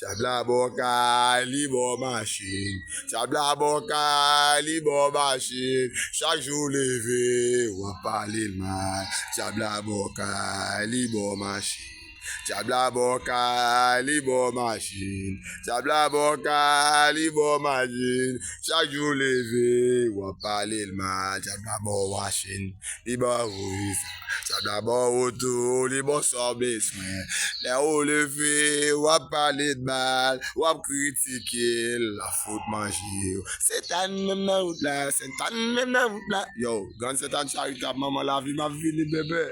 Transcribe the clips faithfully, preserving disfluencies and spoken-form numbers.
Dyab la ba w kay, li ba w machin. Dyab la ba w kay, li ba w machin. Chak jou w leve, w ap pale l mal. Dyab la ba w kay, li ba w machin. Dyab la ba w kay, li ba w machin. Dyab la ba w kay, li ba w machin. Chak jou w leve, w ap pale l mal. Dyab la ba w machin. Li ba w visa. Dyab la ba w oto, li ba w sa w bezwen. Lè ou leve, w ap pale d mal, w ap kritike l, l ap fout manje w. Sentàn menm nan wout la, Sentàn menm nan wout la. Yo, grann Sentàn charitab, manman lavi, m ap vini, bebe.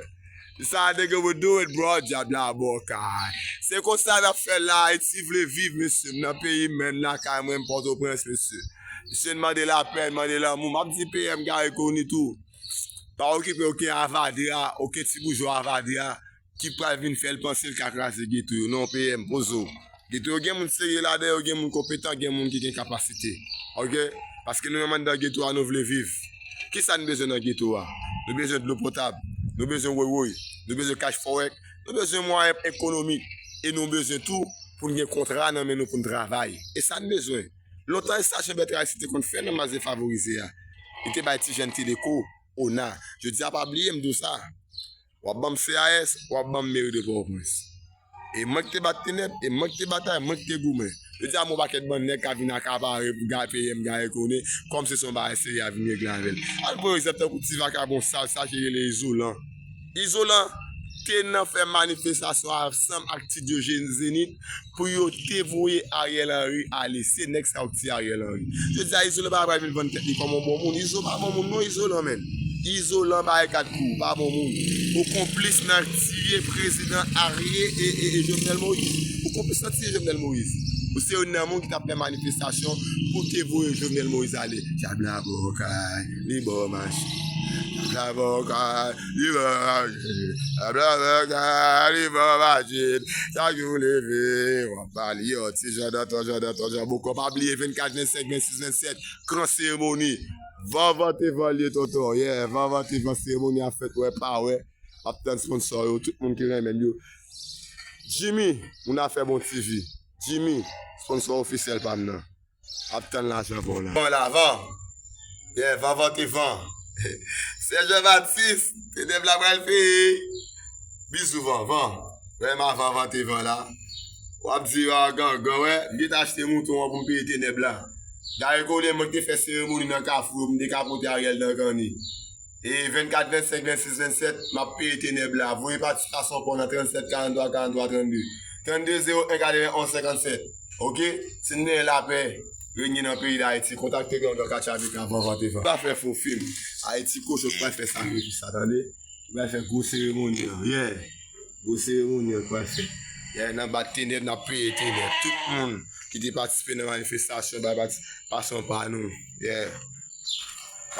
Sa nigga will do it, bro. Dyab la ba w kay. Se konsa n ap fè la, Ayiti vle viv, mesye. M nan peyi m, men lakay mwen, m Pòtoprens, mesye. Misye mande lapè, mande lanmou. M ap di P M Garry Conille tou. Pa okipe okenn avadra, okenn ti boujwa avadra ki pral vin fè l panse l ka kraze geto yo. Non, P M, poze w. Geto yo gen moun serye ladan yo, gen moun konpetan, gen moun ki gen kapasite. Oke? Paske nou menm anndan geto a, nou vle viv. Kisa n bezwen nan geto a? Nou bezwen dlo potab, nou bezwen woywoy, nou bezwen kach fòwèk, nou bezwen mwayen ekonomik, e nou bezwen tou pou n gen kontra nan men nou pou n travay. E sa n bezwen. Lontan, Estache Bètrayis te konn fè nan mas defavorize a. Li te bay ti jèn Teleco, Ona. Jodi a, pa bliye m di w sa. W ap ban m C A S, w ap ban m meri de Pòtoprens. E mwen ki te bat tenèb, e mwen ki te batay, mwen ki te goumen. Jodi a, m wè yon pakèt bann nèg ka vin akapare pou P M Garry Conille, kòmsi se yon bagay serye y ap vin regle avè l. Al pran egzanp tankou ti vakabon sal sa ki rele Izolan. Izolan te nan fè manifestasyon ansanm ak Ti Diojèn Zenith pou yo te voye Ariel Henry ale. Se nèg sa yo ki tiye Ariel Henry. Jodi a, Izolan pa pral vin vann tèt li kòm yon bon moun. Izo pa bon moun non, Izolan, menn. Izolan pa gen kat kou, pa bon moun. Ou konplis nan tiye prezidan Ariel e, e, e Jovenel Moïse. Ou konplis nan tiye Jovenel Moïse. Ou se youn nan moun ki t ap fè manifestasyon pou te voye Jovenel Moïse ale. Dyab la ba w kay, li ba w machin. Dyab la ba w kay, li ba w machin. Dyab la ba w kay, li ba w machin. Chak jou w leve, w ap pale, yo, ti jan dantan, jan dantan, jan boko. Pa bliye vennkat, vennsenk, vennsis, vennsèt, gran seremoni. Van van te van l ye, tonton. Yeah, van van te van, seremoni ap fèt, wè pa wè. M ap tann sponsor yo, tout moun ki renmen m yo. Jimmy, moun afè bon T V. Jimmy, sponsor ofisyèl pa m nan. Ap tann lajan pa w la. Bon, la, van. Yeah, van, van te van. Sè Jean Baptiste, tenèb la pral fini. Bizou, van, van. Vrèman, van, van te van la. W ap di, a, gangan, wè. M gentan achte mouton an pou m peye tenèb la. Dayè, konnen mwen ki te fè seremoni nan Kafou, m te ka pote Ariel nan kanni. E vennkat, vennsenk, vennsis, vennsèt, m ap peye tenèb la. Voye patisipasyon pa w nan trannsèt, karanntwa, karanntwa, trannde. Trannde zewo en, katrevenn onz, senkannsèt. Oke? Si n gen lapè, renye nan peyi Dayiti, kontakte gang Katchavik avan vante van. Pa fè fo fim. Ayiti kochon pral fè sakrifis sa, tande? Ki pral fè gwo seremoni an. Yeah. Gwo seremoni an pral fèt. Yeah, nan bat tenèb, n ap peye tenèb. Tout moun ki te patisipe nan manifestasyon, bay patisipasyon pa nou. Yeah.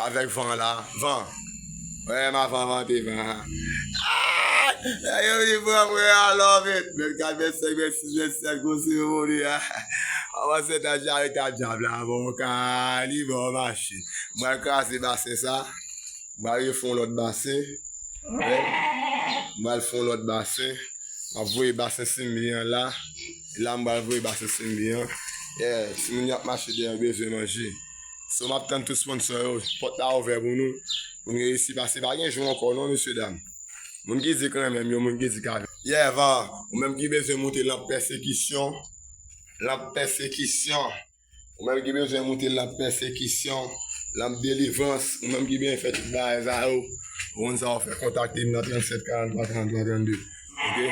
Avèk van la. Van. Wè, m a van, van te van. Ah! Yo vini pran mwen, I love it. Vennkat, vennsenk, vennsis, vennsèt, gwo seremoni a. Avan sèt an, jare ta dyab la, bon, ka li bon mache. Mwen kraze basen sa. M pral refè yon lòt basen. Wè. M pral fè yon lòt basen. M ap voye basen Simbi an la. E la m pral voye basen Simbi an. Yeah, timoun yo ap mache dèyè, yo bezwen manje. So, m ap tann tout sponsor yo. Pòt la ouvè pou nou. Pou n reyisi pase. Pa gen jou ankò non, mesye dam. Moun ki di k renmen m yo, moun ki di k avè m. Yeah, van. Ou menm ki bezwen moute lanp pèsekisyon. Lanp pèsekisyon. Ou menm ki bezwen moute lanp pèsekisyon, lanp delivrans, ou menm ki bezwen fè tout bagay sa yo, ou konn sa w fè, kontakte m nan trannsèt, karanntwa, karanntwa, trannde. Oke?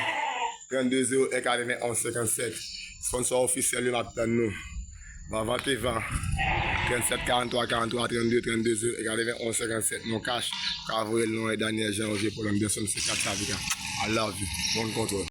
Trannde zewo en, katrevenn onz, senkannsèt. Sponsor ofisyèl yo, m ap tann nou. Van, van te van. Trannsèt, karanntwa, karanntwa, trannde, trannde zewo en, katrevenn onz, senkannsèt. Non kach, ou ka voye l non, Daniel Jean Roger Paul Anderson, se kat sa, Vika. I love you. Bon kontwòl.